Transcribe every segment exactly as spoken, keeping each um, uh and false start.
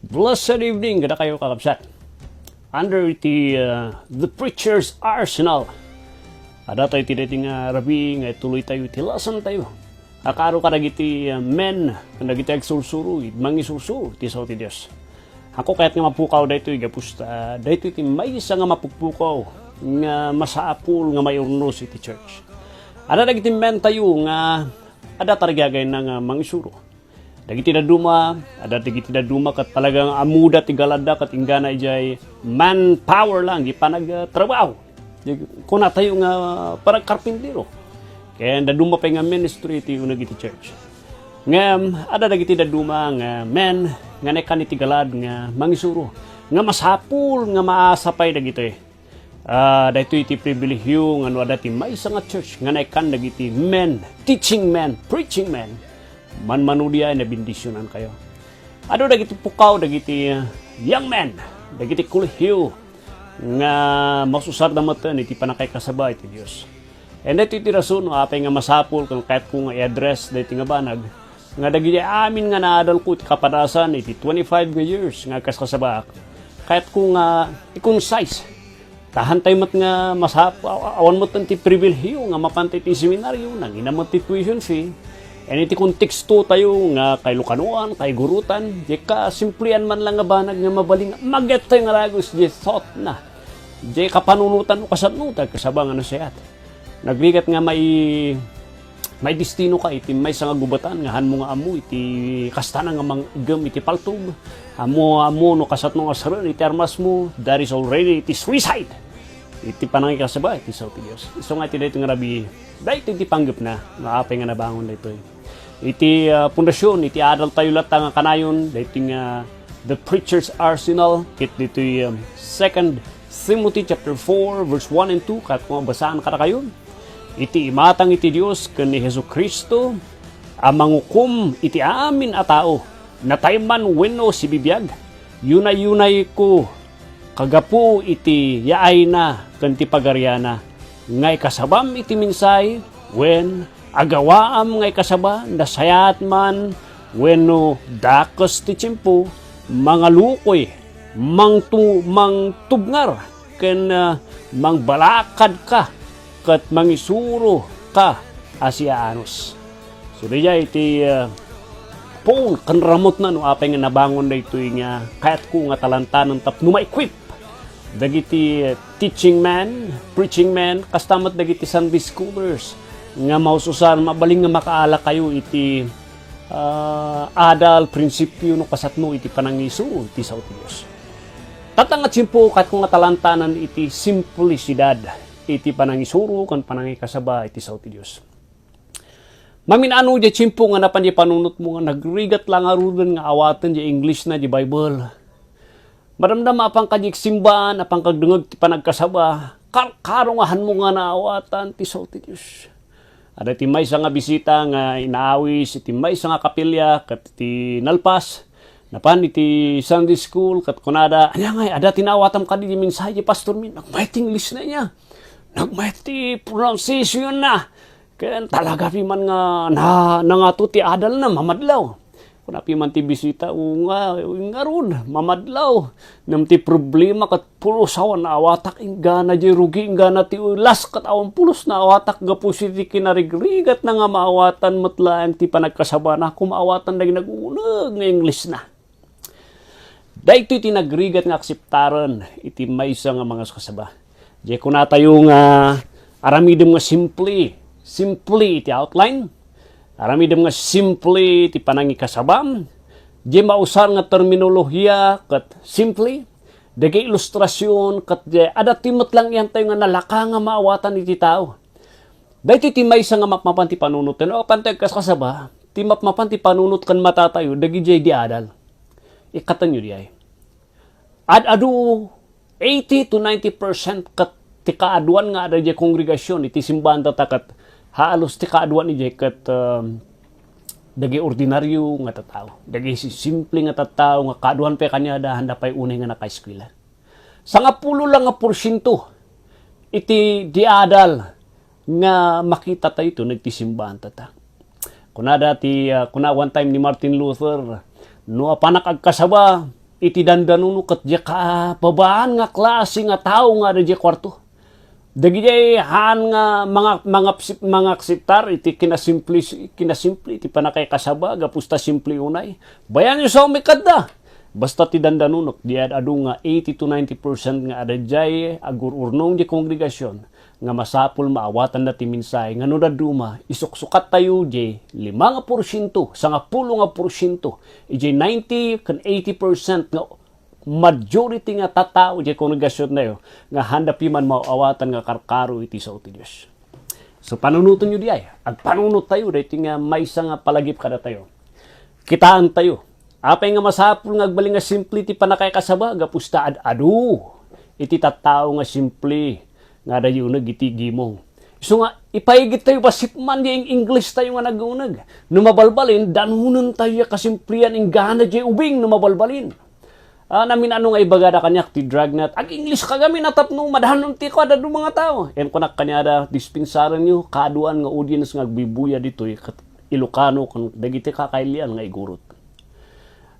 Blessed evening kadakayo, kakabsat. Under iti, uh, The Preacher's Arsenal, adda tayo iti daytoy nga rabii nga ituloy tayo iti lesson tayo. Akaaro kadagiti, uh, men, kadagiti agsursuro, iti mangisursuro iti sao ti Dios. Ako kayat nga mapukaw daytoy gapu ta, uh, daytoy ti maysa nga mapukpukaw nga masapul nga maurnos iti church. Adda dagiti men tayo nga adda tarigagayna nga mangisuro. Dagiti dadduma, adda dagiti dadduma ket talagang ammoda ti galadda ket inggana idiay manpower lang, di panagtrabaho. Di, kunatayo nga panagkarpintero. Ken dadduma pay nga ministry ti uneg iti church. Ngem, adda dagiti dadduma nga men nga naikkan iti galad nga mangisuro, nga masapul nga maasa pay dagitoy. Ah, daytoy ti pribilehiyo nga no adda ti maysa nga church nga naikkan dagiti men, teaching men, preaching men, manmano diay nabendisionankayo. Adu dagiti pukaw dagiti, ah, young men, dagiti kolehiyo nga masusarda metten iti pannakaikasaba iti Dios. And daytoy ti rason no apay nga masapul ken kayatko nga i-address daytoy nga banag nga dagiti amin nga naadalko iti kapadasan iti twenty-five nga years nga agkaskasabaak. Kayatko nga i-concise. Ta haantay met nga masap-, aw-, awan met ti pribilehiyo nga mapanta iti seminaryo, nangina met ti tuition fee. And iti konteksto tayo nga kailokanuan, kaigurutan, di kasimplian man lang nga banag nga mabalin nga magettay nga ragus, di thought na. Di kapanunotan no kasano, ta kasaba nga nasayaat. Nagrigat nga mai-, maidestino ka iti maysa nga gubatan nga hanmo nga ammo iti kastana nga manggem iti paltog. Ammo, ammo no kasatno nga saren iti armasmo, that is already, it is suicide. Iti panangikasaba iti sao ti Dios. Isu nga iti daytoy nga rabii, daytoy ti panggepna, no apay nga nabangon daytoy. Iti, ah, pundasyon, iti adal tayo latta nga kanayon, daytoy nga The Preacher's Arsenal, ket ditoy, um, Second Timothy chapter four, verse one and two, ket kung basaan kadakayo, iti imatang iti Dios ken ni Jesu-Cristo a mangukom iti amin a tao, natay man wenno sibibiag, yunay-yunayko kagapu iti yaayna ken ti pagariana, nga ikasabam iti mensahe, wen agawaam nga ikasaba, nasayaat man wenno dakes ti tiempo, mangalukoy, mangtu-, mangtubngar, ken, ah, mangbalakadka, ket mangisuroka a siaanus. So, daydiay iti, ah, Paul ken ramutna no apay nga nabangon daytoy nga kayatko nga talantanen tapno ma-equip dagiti, ah, teaching men, preaching men, kasta met dagiti Sunday schoolers nga maususan, mabalin nga makaalakayo iti, ah, adal, prinsipio, no kasatno iti panangisuro iti sao ti Dios. Tatta nga tiempo, kayatko nga talantanen iti simplisidad iti panangisuro ken panangikasaba iti sao ti Dios. Mamin-ano diay tiempo nga napan diay panunotmo nga nagrigat la ngaruden nga awaten diay English na diay Bible. Madamdama apan ka diay simbaan, apan kagdengngeg ti panagkasaba, karkaro nga hanmo nga naawatan ti sao ti Dios. Adda ti maysa nga bisita nga inaawis iti maysa nga kapilya ket ti nalpas, napan iti Sunday school ket kunada, "Ania ngay, adda ti naawatam kadi diay mensahe diay pastor mi? Nagmayat ti English na niya. Nagmayat ti pronunciation na." Ken talaga piman nga na, nangato ti adalna, mamadlaw. Kuna piman ti bisita, "O nga, ngarud, mamadlaw. Ngem ti problema ket pulos awan naawatak, inggana diay rugi, inggana ti ulas ket awan pulos naawatak gapu iti kinarigrigatna nga maawatan met laeng ti panagkasabana, kung maawatan dagiti nag-uneg nga English na." Daytoy ti nagrigat nga akseptaren iti maysa nga mangaskasaba. Diay kunatayo nga aramidem nga simple, simple iti outline, aramidem nga simple iti panangikasabam, diay mausar nga terminolohiya ket simple, dagiti ilustrasion ket diay adda ti met lang iyantayo nga nalaka nga maawatan iti tao. Daytoy ti maysa nga mapmapan ti panunot. No, apan ti agkaskasaba, ti mapmapan ti panunot ken matatayo, dagidiay di adal. Ikkatenyo diay. Ad-adu eighty to ninety percent ket ti kaaduan nga adda diay kongregasyon iti simbaanta ta ket haalos ti kaaduan idiay ket, um, dagiti ordinario nga tattao. Dagiti simple nga tattao nga kaaduan pay kaniada, haanda pay unay nga nakaeskuela. Sangapulo lang nga porsiento iti di adal nga makitatayo iti simbaan tatta. Kunada ti, ah, kuna one time ni Martin Luther, "No apanak agkasaba, Iti dandano no ket diay kababaan nga klase nga tao nga ada diay kuarto. Dagidiay haan nga manga-, mangapsip-, mangakseptar iti kinasimpli-, kinasimple iti pannakaikasaba gapu ta simple unay. Bayan yo sa umikadda. Basta ti dandanonok, diay ad-adu nga eighty to ninety percent nga ada diay agur-urnong diay kongregasion nga masapul maawatanda ti mensahe nga no dadduma, isuksukattayo diay lima nga porsiento, sangapulo nga porsiento, idiay ninety ken eighty percent nga majority nga tattao diay kongregasiontayo nga haanda piman maawatan nga karkaro iti sao ti Dios. So, panunotenyo diay. Agpanunottayo daytoy nga maysa nga palagip kadatayo. Kitaentayo. Apay nga masapul nga agbalin nga simple ti pannakaikasaba gapu ta ad-adu iti tattao nga simple nga adda uneg iti gimong. Isu nga, ipaigittayo bassit man diay English tayo nga nag-uneg. No mabalbalin, danonentayo a kasimplian inggana diay ubing no mabalbalin. Ah, namin-ano nga ibagada kaniak ti Dragnat. Ag-English ka gamin a tapno madanon ti kuada duma nga tao. Ken kunak kaniada, dispensarenyo, kaaduan nga audience nga agbibuya ditoy, ket Ilocano ken dagiti kakailian nga igurot.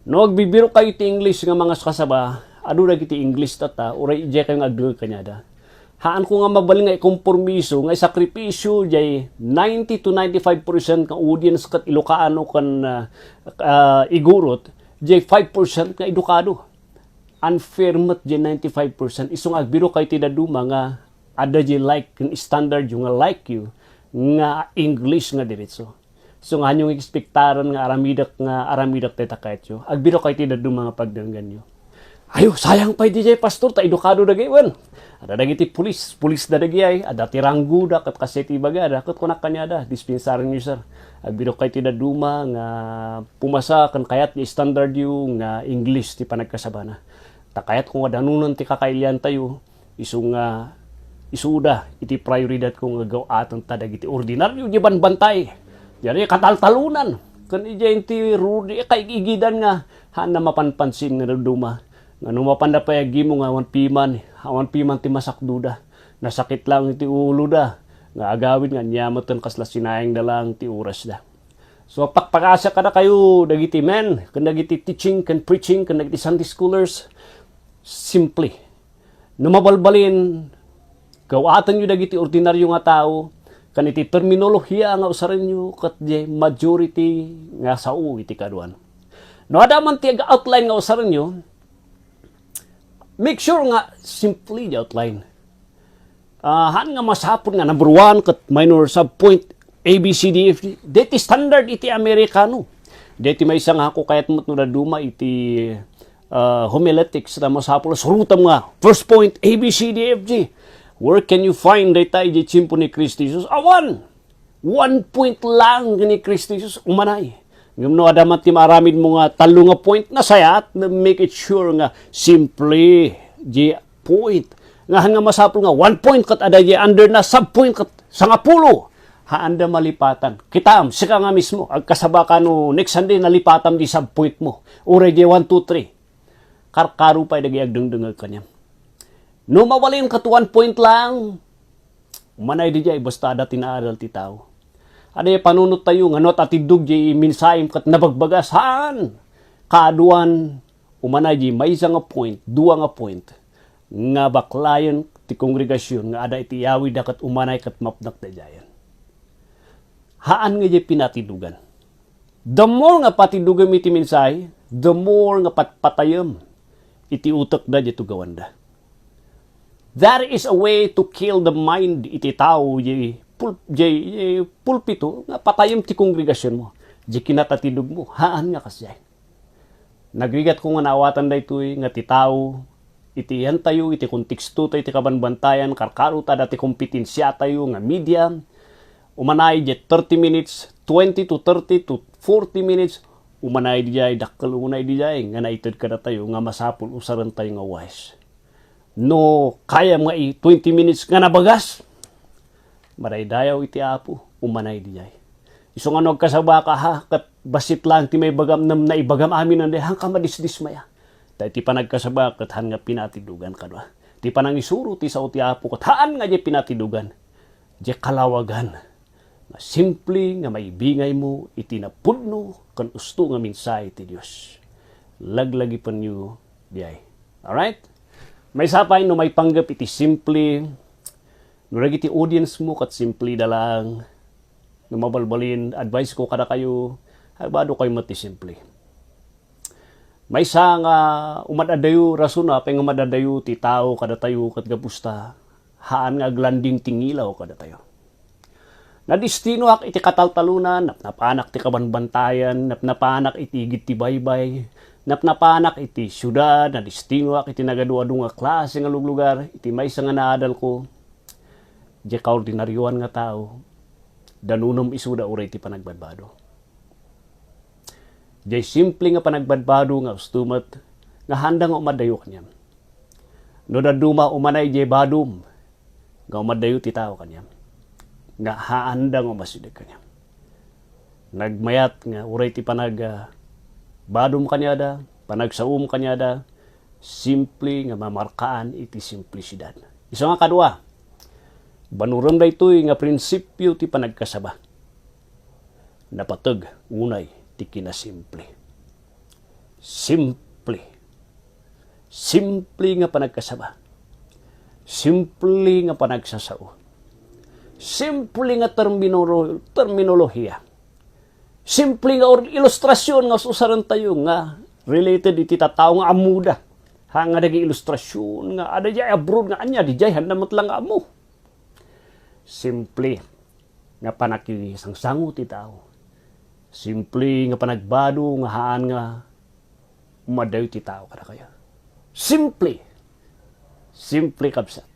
No agbibirok kayo ti English nga mangaskasaba, adu dagiti English tatta, uray idiay kayo nga agdengngeg kaniada. Haanko nga mabalin nga ikompromiso, nga isakripisyo, diay ninety to ninety-five percent nga audience ket Ilocano ken, ah, ah, igurot, diay five percent nga edukado. Unfair met diay ninety-five percent. Isu nga agbirok kayo ti dadduma nga adda diay like ken standard yo nga like yo nga English nga diretso. So, nga aniaman nga ekspektaren nga aramidek nga aramidek dayta kayatyo? Agbirok kayo ti dadduma nga pagdenggenyo. Ayo, sayang pay diay, pastor, ta edukado dagiti wen. Adda dagiti pulis, pulis da dagiti ay, adda ti ranggoda, ket kastoy ti ibagada, ket kunak kaniada, dispensarenyo, sir. Agbirok kayo ti dadduma nga pumasa ken kayat nga standard yo nga English ti panagkasabana. Ta kayatko nga danonen ti kakailiantayo, isu nga, isuda iti prioridad ko nga gaw-atenta dagiti ordinario diay banbantay. Diay kataltalonan. Ken idiay ti rudi, kaigigidan nga, haanna mapanpansin nga dadduma. Nga no mapanda pay aggimong nga awan piman, awan piman ti masakdoda. Nasakit lang iti uloda. Nga agawid nga ania met ken kasla sinayangda lang ti orasda. So, pakpakasiak kadakayo, dagiti men, ken dagiti teaching, ken preaching, ken dagiti Sunday schoolers, simple. No mabalbalin, gaw-atenyo dagiti ordinario nga tao, ken iti terminolohiya nga usarenyo, ket diay majority nga sao iti kaaduan. No adda man ti outline nga usarenyo, make sure nga simple diay outline. Ah, haan nga masapul nga number one ket minor subpoint A B C D F G. Daytoy standard iti Amerikano. Daytoy maysa nga haanko kayat met no dadduma iti, ah, homiletics ta masapul a surotam nga first point A B C D F G. Where can you find dayta idiay tiempo ni Cristo Jesus? Awan! One point lang ni Cristo Jesus umanay. Ngem no adda man ti maaramidmo nga tallo nga point, nasayaat, na make it sure nga simple diay point. Nga haan nga masapul nga one point ket adda diay under na subpoint ket sangapulo. Haanda malipatan. Kitaem, sika nga mismo, agkasaba ka no next Sunday nalipatam diay subpointmo. Uray diay one, two, three. Karkaro pay dagiti agdengdengngeg kaniam. No mabalin ket one point lang, umanay diay basta adda ti naadal ti tao. Adda panunottayo nga no at-atiddog diay mensahem ket nabagbagas, haan. Kaaduan, umanay diay maysa nga point, dua nga point, nga baklayen ti kongregasion nga adda iti iyawidda ket umanay ket mapnek daydiayen. Haan nga diay pinatidogan. The more nga patidogem iti mensahe, the more nga patpatayem iti utekda diay tugawanda. That is a way to kill the mind iti tao diay pul-, diay, diay pulpito nga patayem ti kongregasionmo, diay kinatatidogmo. Haan nga kasdiay. Nagrigatko nga naawatan daytoy nga ti tao, iti yantayo, iti konteksto tayo, iti kabanbantayan, karkaro ta dati kompetensia tayo nga media, umanay diay thirty minutes, twenty to thirty to forty minutes, umanay diay, dakkel unay diay, nga naited kadatayo nga masapul usaren tayo nga wise. No kayam nga i-, twenty minutes nga nabagas, madaydayaw iti Apo, umanay diay. Isu nga no agkasaba ka ha, ket bassit lang ti maibagam, ngem naibagam amin, haan ka madisdismaya. Ta iti panagkasaba, ket haan nga pinatidogan kadua. Ti panangisuro ti sao ti Apo, ket haan nga diay pinatidogan. Diay kalawagan nga simple nga maibingaymo iti napudno ken usto nga mensahe ti Dios. Laglagipenyo Diay. Alright? Maysa pay no maipanggep iti simple, no dagiti audience mo ket simple da lang, no mabalbalin, advice ko kadakayo, agbado kayo met ti simple. Maysa nga umad-adayo, rason apay nga umad-adayo ti tao kadatayo ket gapusta, haan nga aglanding ti ngilaw kadatayo. Nadistinoak iti kataltalonan, napnapanak ti kabanbantayan, napnapanak iti igid ti baybay, napnapanak iti siudad, nadistinoak iti nagaduadu nga klase nga luglugar, iti maysa nga naadalko, diay kaordinarioan nga tao, danonam isuda uray ti panagbadbado. Diay simple nga panagbadbado nga usto met nga haanda nga umadayo kaniam. No dadduma, umanay diay badom nga umadayo ti tao kaniam, nga haanda nga umasideg kaniam. Nagmayat nga uray ti panag, ah, badom kaniada, panagsaom kaniada, simple nga mamarkaan iti simplisidad. Isu nga kadua, banurem daytoy nga prinsipio ti panagkasaba. Napateg unay ti kinasimple. Simple. Simple nga panagkasaba. Simple nga panagsasao. Simple nga terminolo-, terminolohiya. Simple nga or-, ilustrasyon nga ususarantayo nga related iti tattao nga ammoda. Ha, nga dagiti ilustrasyon nga adda diay abroad nga ania, diay haanda met lang nga ammo. Simple nga panakisangsango ti tao. Simple nga panagbado nga haan nga umadayo ti tao kadakayo. Simple. Simple, kabsat.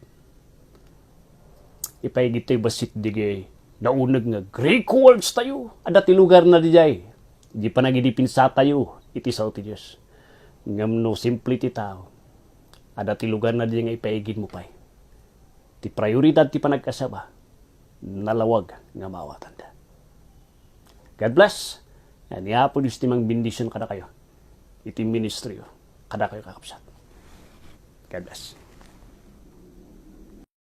Ipaigidtayo bassit dagiti nauneg nga Greek words tayo. Adda ti lugarna diay. Di panagidipensatayo iti sao ti Dios. Ngem no simple ti tao, adda ti lugarna diay nga ipaigidmo pay. Ti prioridad ti panagkasaba, nalawag nga maawatanda. God bless. Ni Apo Dios ti mangbendisyon kadakayo iti ministry kadakayo, kakabsat. God bless.